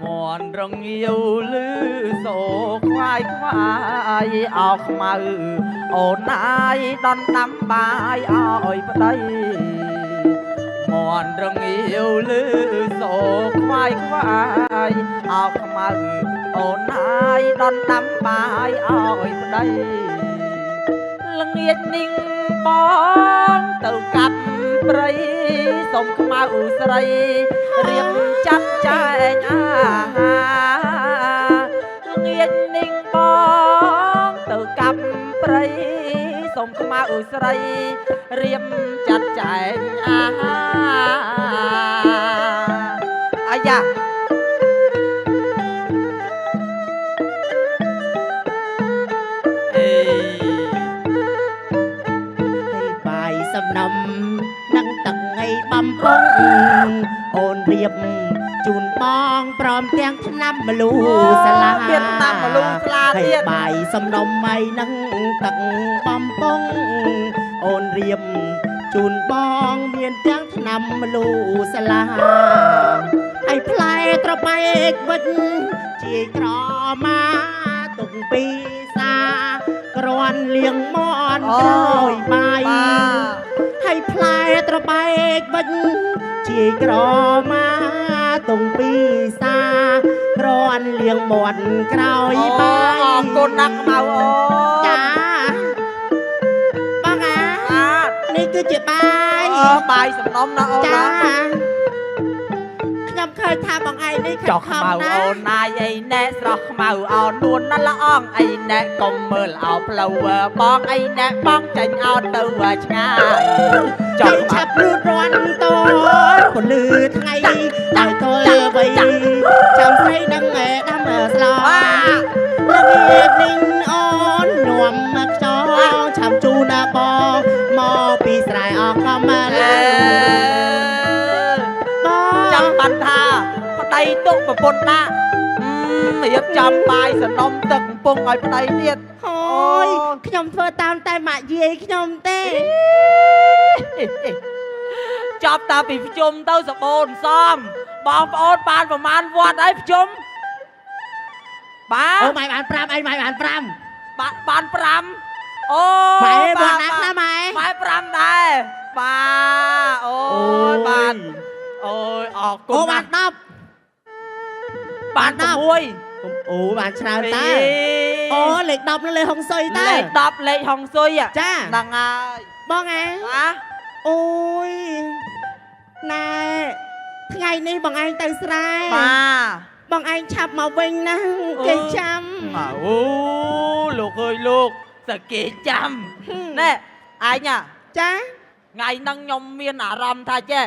មន់រងាវលឺសូខ្វាយខ្វាយអោខ្មៅអូនណាយដន់ដាំបាយឲ្យប្តីមន់រងាវលឺសូខ្វាយខ្វាយអោខ្មៅអូនណាយដន់ដាំបាយឲ្យប្តីល្ងាចนิ่ងបងទៅកាប់ព្រៃសុំខ្មៅស្រីរៀបចាត់ចែងអាហារល្ងាចนิ่ងបងទៅកាប់ព្រៃសុំខ្មៅស្រីរៀបចាត់ចែងអាហារអាយ៉ាអេបាយសំណំនឹងទឹកថ្ងៃបំពងអូនរៀបជូនបងព្រមទាំងឆ្នាំម្លូស្លាមានឆ្នាំម្លូស្លាទៀតបាយសំណុំឯនឹងទឹកបំពងអូនរៀបជូនបងមានទាំងឆ្នាំម្លូស្លាហើយផ្លែត្របែកវិចជាក្រមាទុកពីសាក្រាន់លៀងមន់ក្រោយបាយហើយផ្លែត្របែកវិចជាក្រមាតុងពីសាក្រាន់លៀងមាត់ក្រោយបាយអរគុណណាស់ខ្មៅអូចាបងអានេះគឺជាបាយបាយសំណុំណាអូនចាខ្ញុំឃើញថាបងឯងនេះខំណាស់ខ្មៅអូនណាយអីណែស្រស់ខ្មៅអូននួនណាស់ល្អងអីណែកុំមើលអោផ្លូវបងអីណែបងចេញអោទៅឆ្ងាយចង់ឆាប់លូតរាន់តពន្លឺថ្ងៃឲ្យទល់វៃចាំស្រីនឹងដាំស្លោល្ងាចនេះអូនញោមខ្យងឆាំជូនបងមកពីស្រែអកំឡាចាំបានថាប្តីទុកប្រពន្ធដាក់រៀបចំបាយសនំទឹកកំពុងឲ្យប្តីទៀតអូយខ្ញុំធ្វើតាមតែម៉ាក់យាយខ្ញុំទេចប់តាពីប្រជុំទៅសបូនសំបងប្អូនបានប្រមាណវត្តហើយប្រជុំបាទអូម៉ែបាន5អីម៉ែបាន5បាន5អូម៉ែវត្តណាខ្លះម៉ែម៉ែ5ដែរបាទអូយបានអូយអរគុណអូបាន10បាន6អូបានច្រើនតើអូលេខ10នឹងលេខហុងស៊ុយតើលេខ10លេខហុងស៊ុយចាហ្នឹងហើយបងអាបាទអូយណែថ្ងៃនេះបងឯងទៅស្រែបាទបងឯងឆាប់មកវិញណាគេចាំអូលោកអើយលោកសគេចាំណែឯងចាថ្ងៃហ្នឹងខ្ញុំមានអារម្មណ៍ថាចេះ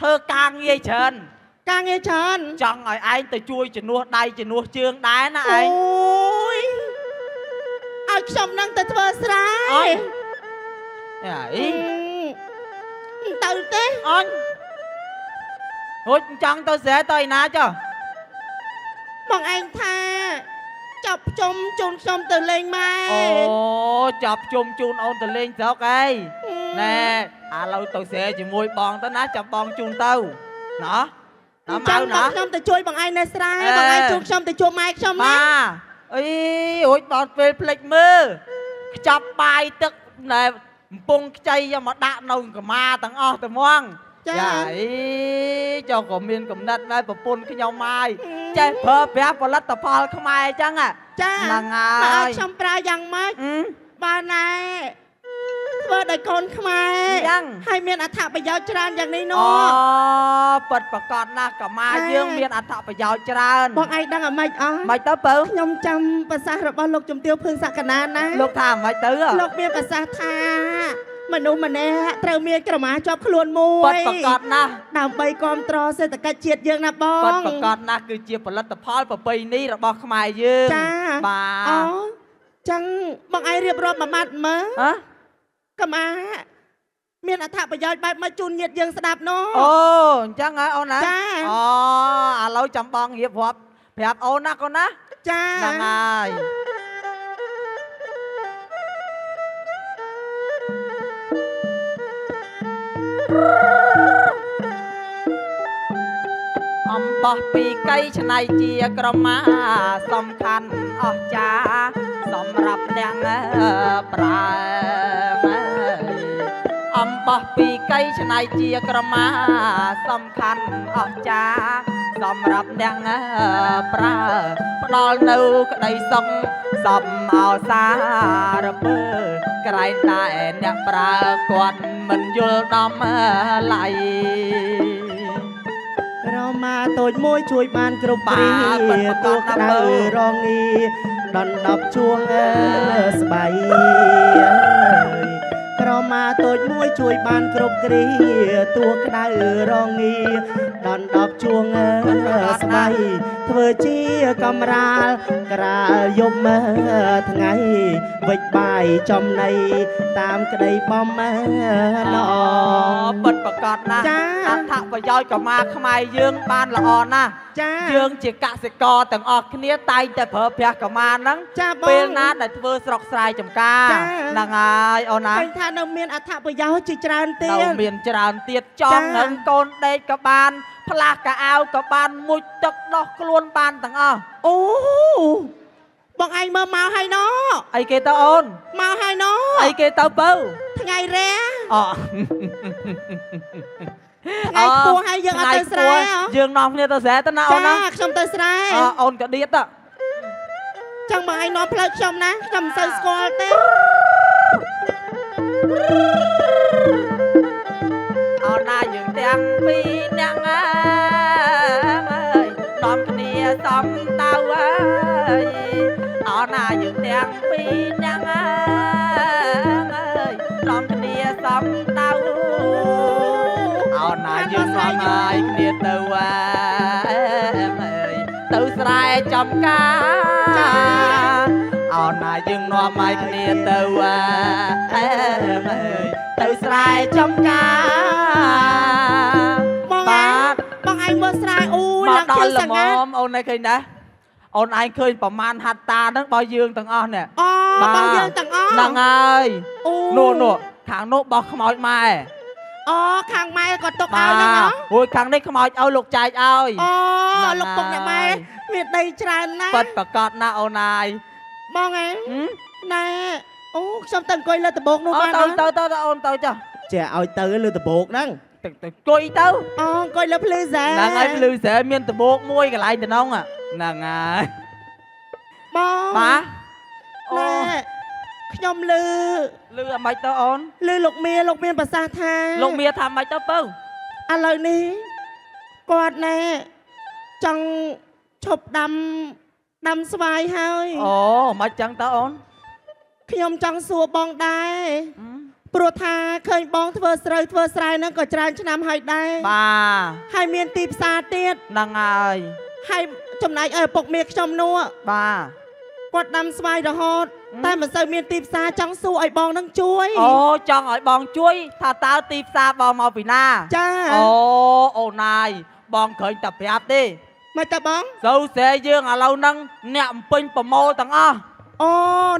ធ្វើការងារច្រើនការងារច្រើនចង់ឲ្យឯងទៅជួយជំនួសដៃជំនួសជើងដែរណាឯងអូយឲ្យខ្ញុំនឹងទៅធ្វើស្រែអីទៅទេអញរួចចង់ទៅស្រែទៅឯណាចុះបងឯងថាចាប់ជុំជូនខ្ញុំទៅលេងម៉ែអូចាប់ជុំជូនអូនទៅលេងស្រុកអីណែឥឡូវទៅស្រែជាមួយបងទៅណាចាំបងជូនទៅណោះចាំបងខ្ញុំទៅជួយបងឯងនៅស្រែបងឯងជួនខ្ញុំទៅជួបម៉ែខ្ញុំណាបាទអីរួចដល់ពេលភ្លេចមើលខ្ចប់បាយទឹកណែកំពង់ខ្ចីយកមកដាក់នៅកម្មាទាំងអស់ទៅហ្មងចាអីចុះក៏មានកំណត់ដែរប្រពន្ធខ្ញុំហើយចេះប្រើប្រាស់ផលិតផលខ្មែរអញ្ចឹងចាហ្នឹងហើយមកឲ្យខ្ញុំប្រើយ៉ាងម៉េចបានណែធ្វើដោយកូនខ្មែរហើយមានអត្ថប្រយោជន៍ច្រើនយ៉ាងនេះនោះអូពិតប្រកបណាស់កម្មាយើងមានអត្ថប្រយោជន៍ច្រើនបងឯងដឹងអាម៉េចអស់ម៉េចទៅបើខ្ញុំចាំប្រសាសន៍របស់លោកជំទាវភឿងសក្កណាណាលោកថាម៉េចទៅលោកមានប្រសាសន៍ថាមនុស្សម្នាក់ត្រូវមានក្រមាជាប់ខ្លួនមួយពិតប្រកបណាស់ដើម្បីគ្រប់គ្រងសេដ្ឋកិច្ចជាតិយើងណាបងពិតប្រកបណាស់គឺជាផលិតផលប្រពៃណីរបស់ខ្មែរយើងចាបាទអូចឹងបងឯងរៀបរាប់មួយម៉ាត់មើលហ៎កម្មាមានអត្ថប្រយោជន៍បែបមកជូនញាតិយើងស្ដាប់នោះអូអញ្ចឹងហ៎អូនណាអូឥឡូវចាំបងរៀបរាប់ប្រាប់អូនណាកូនណាចាហ្នឹងហើយ អ អំបោះពីកៃឆ្នៃជាក្រមាសំខាន់អស្ចារ្យសម្រាប់អ្នកប្រើអំបោះពីកៃឆ្នៃជាក្រមាសំខាន់អស្ចារ្យសម្រាប់អ្នកប្រើផ្ដល់នៅក្តីសុខសំអោសារពើក្រែងតែអ្នកប្រើគាត់មិនយល់ដំឡៃក្រមាតូចមួយជួយបានគ្រប់គ្រាតួក្តៅរងីដណ្ដប់ជួងស្បៃក្រមាតូចមួយជួយបានគ្រប់គ្រាតួក្តៅរងីដណ្ដប់ជួងស្បៃធ្វើជាកំរាលក្រាលយប់ថ្ងៃវិចបាយចំណីតាមក្តីបំណងពិតប្រកបណាស់អត្ថប្រយោជន៍កម្មាខ្មែរយើងបានល្អណាស់យើងជាកសិករទាំងអស់គ្នាតែងតែប្រើប្រាស់កម្មាហ្នឹងពេលណាដែលធ្វើស្រុកស្រែចម្ការហ្នឹងហើយអូនណាឃើញថានៅមានអត្ថប្រយោជន៍ជាច្រើនទៀតនៅមានច្រើនទៀតចង់នឹងកូនដេកក៏បានផ្លាស់កៅអៅក៏បានមុជទឹកដោះខ្លួនបានទាំងអស់អូបងឯងមើលមកហើយណអីគេទៅអូនមកហើយណអីគេទៅបើថ្ងៃរះអូថ្ងៃខ្ពស់ហើយយើងអត់ទៅស្រែយើងនាំគ្នាទៅស្រែទៅណាអូនណាចាខ្ញុំទៅស្រែអូនក៏ដៀតទៅចង់បងឯងនាំផ្លូវខ្ញុំណាខ្ញុំមិនសូវស្គាល់ទេអូនណាយើងទាំងពីរអ្នកអើយនាំគ្នាសំដៅអើយអូនណាយើងទាំងពីរអ្នកអើយនាំគ្នាសំដៅអូនណាយើងនាំឲ្យគ្នាទៅអើយទៅស្រែចំការអូនណាយើងនាំឲ្យគ្នាទៅអើយទៅស្រែចំការបងបាទបងឯងមើលស្រែអូយឡើងខៀវសងាត់អូនឯងឃើញដែរអូនឯងឃើញប្រមាណហាត់តាហ្នឹងបើយើងទាំងអស់នេះអូបើយើងទាំងអស់ហ្នឹងហើយនោះនោះខាងនោះបោះខ្មោចម៉ែអូខាងម៉ែក៏ទុកឲ្យហ្នឹងហ៎អូយខាងនេះខ្មោចឲ្យលោកចែកឲ្យអូលោកពុកអ្នកម៉ែមានដីច្រើនណាស់ពិតប្រកបណាស់អូនហើយបងឯងណែអូខ្ញុំទៅអង្គុយលើដំបូកនោះបានទៅទៅទៅអូនទៅចុះចេះឲ្យទៅលើដំបូកហ្នឹងទៅអង្គុយទៅអូអង្គុយលើភ្លឺស្រែហ្នឹងហើយភ្លឺស្រែមានដំបូកមួយកន្លែងទៅនោះហ្នឹងហើយបងបាទណែខ្ញុំលឺលឺអាម៉េចទៅអូនលឺលោកមាលោកមានប្រសាសន៍ថាលោកមាថាម៉េចទៅពៅឥឡូវនេះគាត់ណែចង់ឈប់ដាំស្វាយហើយអូមិនចឹងទៅអូនខ្ញុំចង់សួរបងដែរព្រោះថាឃើញបងធ្វើស្រូវធ្វើស្រែហ្នឹងក៏ច្រើនឆ្នាំហើយដែរបាទហើយមានទីផ្សារទៀតហ្នឹងហើយហើយចំណែកឲ្យឪពុកមាខ្ញុំនោះបាទគាត់ដាំស្វាយរហូតតែមិនសូវមានទីផ្សារចង់សួរឲ្យបងនឹងជួយអូចង់ឲ្យបងជួយថាតើទីផ្សារបងមកពីណាចាអូអូនណាយបងឃើញតែប្រាប់ទេមិនតើបងសូវស្រែយើងឥឡូវហ្នឹងអ្នកអំពេញប្រមូលទាំងអស់អូ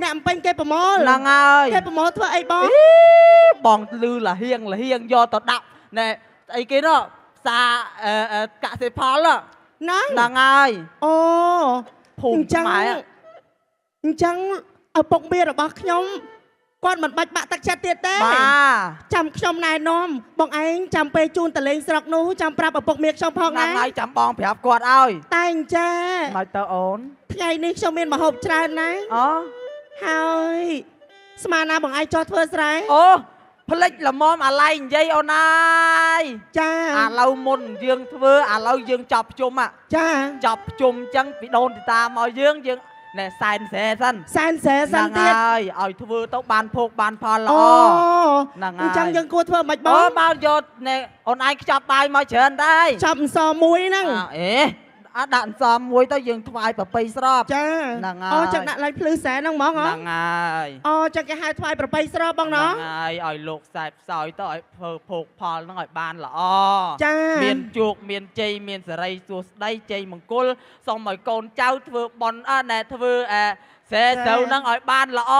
អ្នកអំពេញគេប្រមូលហ្នឹងហើយគេប្រមូលធ្វើអីបងបងលឺលហៀងលហៀងយកទៅដាក់ណែអីគេនោះផ្សារកសិផលហ្នឹងហ្នឹងហើយអូភូមិខ្មែរអញ្ចឹងឪពុកមារបស់ខ្ញុំគាត់មិនបាច់បាក់ទឹកចិត្តទៀតទេបាទចាំខ្ញុំណែនាំបងឯងចាំពេលជូនតលេងស្រុកនោះចាំប្រាប់ឪពុកមាខ្ញុំផងណាហ្នឹងហើយចាំបងប្រាប់គាត់ឲ្យតែអញ្ចឹងមកទៅអូនថ្ងៃនេះខ្ញុំមានម្ហូបច្រើនណាស់អូហើយស្មានណាបងឯងចោះធ្វើស្រែអូផ្លិចល្មមអាឡៃនិយាយអូនហើយចាឥឡូវមុនយើងធ្វើឥឡូវយើងចាប់ជុំចាចាប់ជុំអញ្ចឹងពីដូនទីតាមកយើងយើងណែសែនស្រែសិនសែនស្រែសិនទៀតហើយឲ្យធ្វើទៅបានភោគបានផលល្អហ្នឹងហើយអញ្ចឹងយើងគួរធ្វើមិនបងអូមកយកណែអូនឯងខ្ចប់បាយមកច្រើនដែរខ្ចប់អន្សមមួយហ្នឹងអេអត់ដាក់អន្សមមួយទៅយើងថ្វាយប្រពៃស្របចាហ្នឹងហើយអូចឹងដាក់ឡើងភ្លឺស្រែហ្នឹងហ្មងហ្នឹងហើយអូចឹងគេហៅថ្វាយប្រពៃស្របបងណោះហ្នឹងហើយឲ្យលោកសែបសោយទៅឲ្យធ្វើភោគផលហ្នឹងឲ្យបានល្អចាមានជោគមានជ័យមានសេរីសួស្តីជ័យមង្គលសូមឲ្យកូនចៅធ្វើបុណ្យណែធ្វើស្រែស្រូវហ្នឹងឲ្យបានល្អ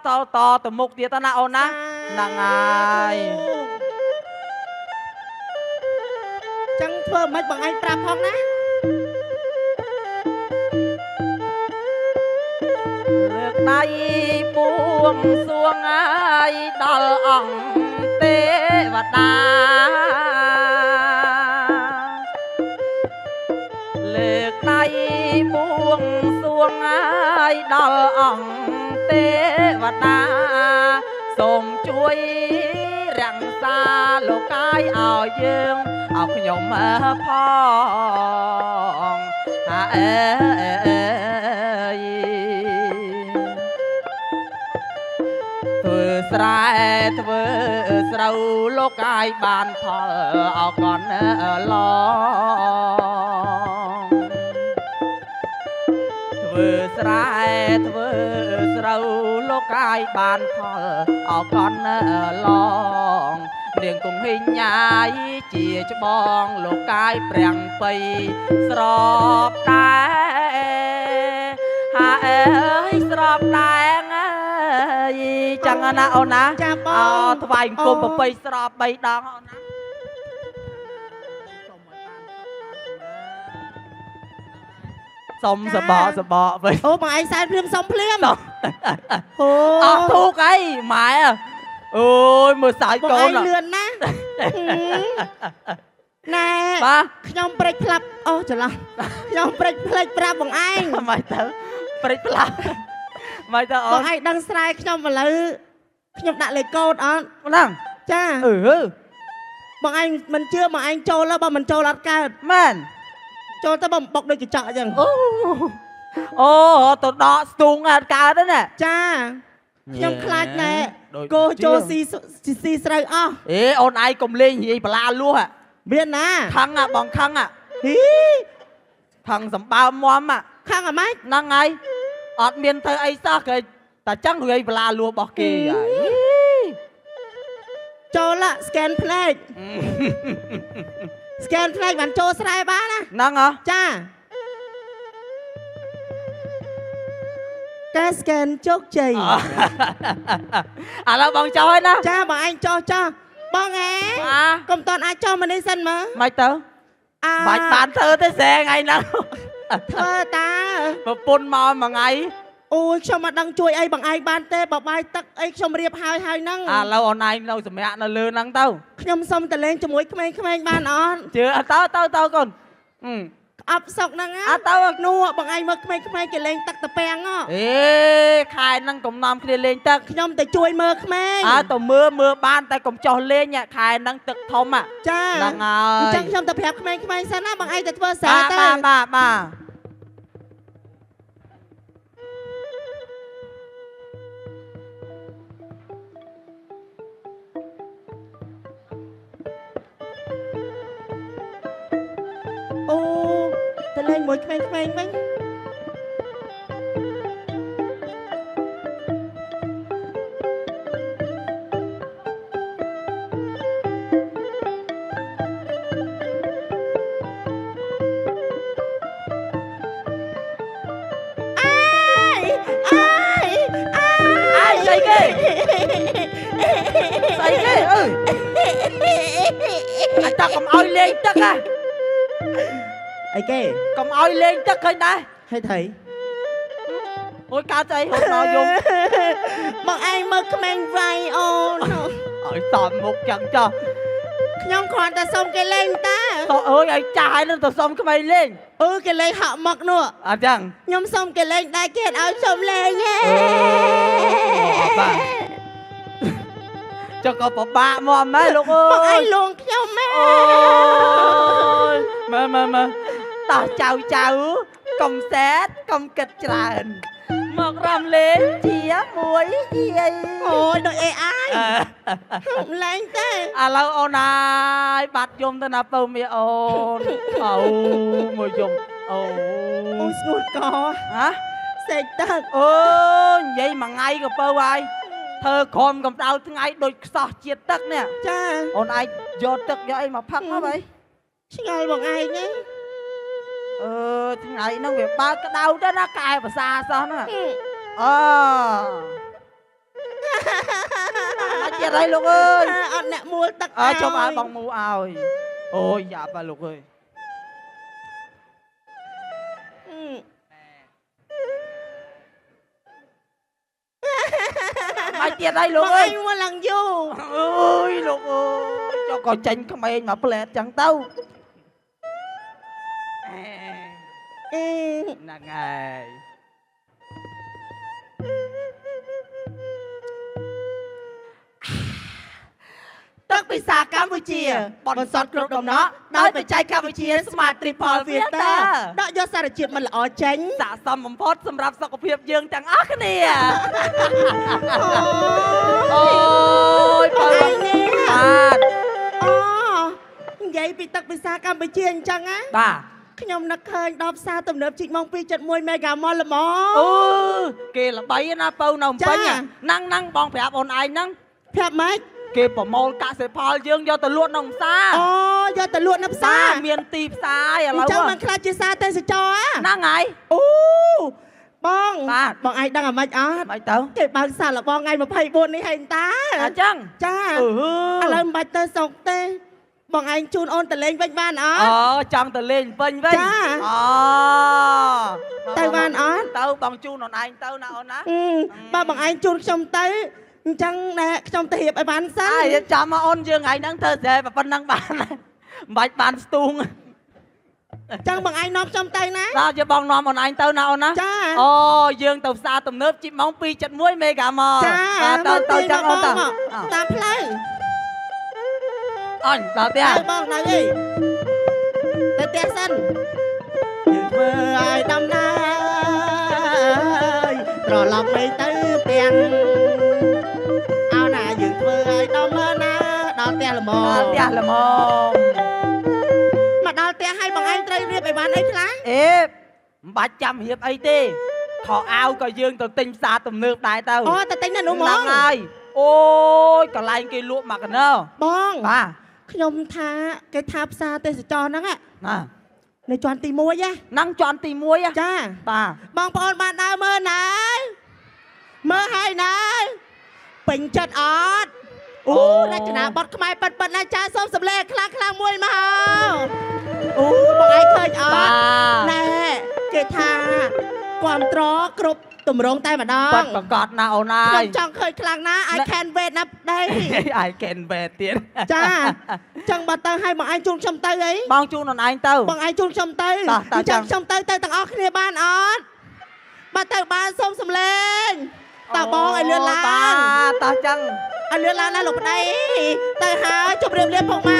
តតទៅមុខទៀតណាអូនណាហ្នឹងហើយ ចឹងធ្វើមិនបងឯងប្រាប់ផងណាលើកដៃពួងសួងហើយដល់អង្គទេវតាលើកដៃពួងសួងហើយដល់អង្គទេវតាសូមជួយរក្សាលោកកាយឲ្យយើងឲ្យខ្ញុំផងហាអើយធ្វើស្រែធ្វើស្រូវលោកកាយបានផលអកនឡងធ្វើស្រែធ្វើស្រូវលោកកាយបានផលអកនឡងនាងគង្ហិញ៉ាយជាច្បងលោកកាយប្រាំងបៃស្របតែហាអើយស្របតែអើយចឹងណាអូនណាចាបងថ្វាយអង្គមប្រពៃស្រប3ដងអូនណាសុំសបកសបកវិញអូបងឯងសែនភ្លាមសុំភ្លាមអូអស់ធូកអីម៉ែអូយមើលសាយកូនបងឯងលឿនណាស់ណែបាទខ្ញុំព្រិចផ្លាប់អូច្រឡំខ្ញុំព្រិចភ្លេចប្រាប់បងឯងមិនទៅព្រិចផ្លាប់មិនទៅអូនបងឯងដឹងស្រែខ្ញុំឥឡូវខ្ញុំដាក់លេខកូដអត់ហ្នឹងចាអឺបងឯងមិនជឿបងឯងចូលបើមិនចូលអត់កើតមែនចូលទៅបងបុកដូចកញ្ចក់អញ្ចឹងអូអូទៅដកស្ទូងអត់កើតទេណាចាខ្ញុំខ្លាចណែគោចូលស៊ីស៊ីស្រូវអស់អេអូនឯងកុំលេងរាយបន្លាលួសមានណាខឹងបងខឹងហ៊ីខឹងសម្បើមមខឹងអាម៉េចហ្នឹងហើយអត់មានធ្វើអីសោះគេតែចឹងរាយបន្លាលួសរបស់គេហើយចូល scan ភ្នែក scan ភ្នែកបានចូលស្រែបានណាហ្នឹងហ៎ចាការ scan ជោគជ័យឥឡូវបងចុះហើយណាចាបងឯងចុះចុះបងឯងកុំតន់អាចចុះមកនេះសិនមើលមិនទៅបាច់បានធ្វើទេស្រែថ្ងៃហ្នឹងធ្វើតាប្រពន្ធមកមួយថ្ងៃអូយខ្ញុំមិនដឹងជួយអីបងឯងបានទេបបាយទឹកអីខ្ញុំរៀបហើយហើយហ្នឹងឥឡូវអូនឯងនៅសម្រាប់នៅលើហ្នឹងទៅខ្ញុំសុំតលេងជាមួយក្មេងៗបានអត់ជឿទៅទៅទៅកូនអបសុកហ្នឹងអត់ទៅនោះបងឯងមើលក្មេងៗគេលេងទឹកតពាំងអេខែហ្នឹងកុំនាំគ្នាលេងទឹកខ្ញុំទៅជួយមើលក្មេងអើទៅមើលមើលបានតែកុំចោះលេងខែហ្នឹងទឹកធំចាហ្នឹងហើយអញ្ចឹងខ្ញុំទៅប្រាប់ក្មេងៗសិនណាបងឯងទៅធ្វើស្រែទៅបាទបាទបាទអូទៅលេងមួយក្មេងៗវិញអើយអើយអើយស្អីគេស្អីគេអើយអត់តាកុំឲ្យលេងទឹកហ៎អីគេកុំឲ្យលេងទឹកឃើញដែរហើយថៃអូយកើតស្អីហត់ដល់យំបងឯងមើលក្មេងវាយអូនឲ្យសមមុខចឹងចុះខ្ញុំគ្រាន់តែសុំគេលេងតាតោះអើយឲ្យចាស់ហើយនឹងទៅសុំក្មេងលេងអឺគេលេងហក់មកនោះអត់ចឹងខ្ញុំសុំគេលេងដែរគេឲ្យសុំលេងហេបាទចុះក៏ពិបាកមកម៉េះលោកអើយបងឯងលួងខ្ញុំម៉េះអូយមើលមើលមើលតោះចៅចៅកុំសែតកុំគិតច្រើនមករំលេងជាមួយយាយអូយដូច AI លេងទេឥឡូវអូនហើយបាត់យំទៅណាពៅមីអូនអូមួយយំអូអូស្ងួតកហ៎សេកទឹកអូនិយាយមួយថ្ងៃក៏ពៅហើយធ្វើក្រុមកម្ដៅថ្ងៃដូចខ្សោះជាតិទឹកនេះចាអូនឯងយកទឹកយកអីមកផឹកមកអីឆ្ងល់បងឯងណាអឺថ្ងៃហ្នឹងវាបើក្តៅទៅណាកែភាសាសោះហ្នឹងអឺអត់ទៀតហើយលោកអើយអត់អ្នកមួលទឹកអើជុំឲ្យបងមូឲ្យ អូយយ៉ាប់បាទលោកអើយ មកទៀតហើយលោក បង អើយ ឯងមកឡើងយូរ អើយលោកអើយចុះក៏ចេញក្មេងមកផ្លែតចឹងទៅអេ អេ ហ្នឹងហើយ ទឹកពិសាកម្ពុជាបន្សតគ្រប់ដំណក់ដោយបច្ចេកវិទ្យា Smart Triple Filter ដកយកសារជាតិមិនល្អចេញ ស័ក្តិសមបំផុតសម្រាប់សុខភាពយើងទាំងអស់គ្នាអូយ បងឯងនេះ បាទ អូនិយាយពីទឹកពិសាកម្ពុជាអញ្ចឹងណា បាទ ខ្ញុំនឹកឃើញដល់ផ្សារទំនើបជីកម៉ោង2.1 Mega Mall ល្មម អូគេល្បីណាពៅនៅភ្នំពេញ ចា ហ្នឹងហ្នឹងបងប្រាប់អូនឯងហ្នឹង ប្រាប់ម៉េច គេប្រមូលកសិផលយើងយកទៅលក់នៅផ្សារ អូយកទៅលក់នៅផ្សារ បាទមានទីផ្សារឥ អ ឡូវ ញ្ចឹងមិនខ្លាចជាសារទេសចរហ៎ ហ្នឹងហើយ អូបង បាទ បងឯងដឹងអាម៉េចអត់ មិនទៅ គេបើកសាឡបងថ្ងៃ24នេះហើយតា អញ្ចឹង ចា អឺ ឥឡូវមិនបាច់ទៅស្រុកទេបងឯងជូនអូនទៅលេងវិញបានអ អូ ត់ ចង់ទៅលេងពេញវិញ ចា អូ ទៅបានអត់ ទៅបងជូនអូនឯងទៅណាអូនណា អឺបើបងឯងជូនខ្ញុំទៅអញ្ចឹងណែខ្ញុំទៅរៀបឲ្យបានសិន អើយចាំមកអូនយើងថ្ងៃហ្នឹងធ្វើស្រែប៉ុណ្ណឹងបានហើយមិនបាច់បានស្ទូង អញ្ចឹងបងឯងនាំខ្ញុំទៅណា ដល់ជាបងនាំអូនឯងទៅណាអូនណា ចា អូយើងទៅផ្សារទំនើបជីម៉ោង2.71មេហ្គាម៉ល ចា បាទទៅទៅចឹងអូនទៅ មកតាមផ្លូវ អញដល់ផ្ទះ ទៅបងនៅអីទៅផ្ទះសិនយើងធ្វើឲ្យដំណើរត្រឡប់ទៅទៅផ្ទះអោណាយើងធ្វើឲ្យដំណើរដល់ផ្ទះល្មម ដល់ផ្ទះល្មម មកដល់ផ្ទះហើយបងឯងត្រូវរៀបឲ្យបានអីខ្លះ អេមិនបាច់ចាំរៀបអីទេខោអាវក៏យើងទៅទិញផ្សារទំនើបដែរទៅ អូទៅទិញនៅនោះហ្ម ហ្នឹង ង ហើយអូយកន្លែងគេលក់មកកណោ បង បាទ ខ្ញុំថាគេថាផ្សារទេសចរហ្នឹង ណា នៅជាន់ទី1ហ៎ ហ្នឹងជាន់ទី1ហ៎ ចា បាទ បងប្អូនបានដើរមើលណាមើលហើយណាពេញចិត្តអត់អូរចនាបថខ្មែរប៉ិតប៉ិតណាចាសូមសម្លេងខ្លាំងខ្លាំងមួយមកអូបងឯងឃើញអ បា ត់ ទ ណែគេថាគ្រប់ត្រគ្រប់តម្រងតែម្ដ ប៉ិ ង តប្រកាសណាអូនអើ ខ្ញុំ យ ចង់ឃើញខ្លាំងណាស់ I can wait ណាប្តី I can wait ទៀត ចាចឹងបើទៅឲ្យបងឯងជូនខ្ញុំទៅអី បងជូនអូនឯងទៅ បងឯងជូនខ្ញុំទៅ តោះតោះ អញ្ចឹ ចឹង ងខ្ញុំទៅទៅទាំងអស់គ្នាបានអត់បើទៅបានសូមសំលេងតើបងឲ្យលឿនឡើង បាទតោះចឹង ឲ្យលឿនឡើងណាលោកប្តីទៅហើយជម្រាបលាផងម៉ែ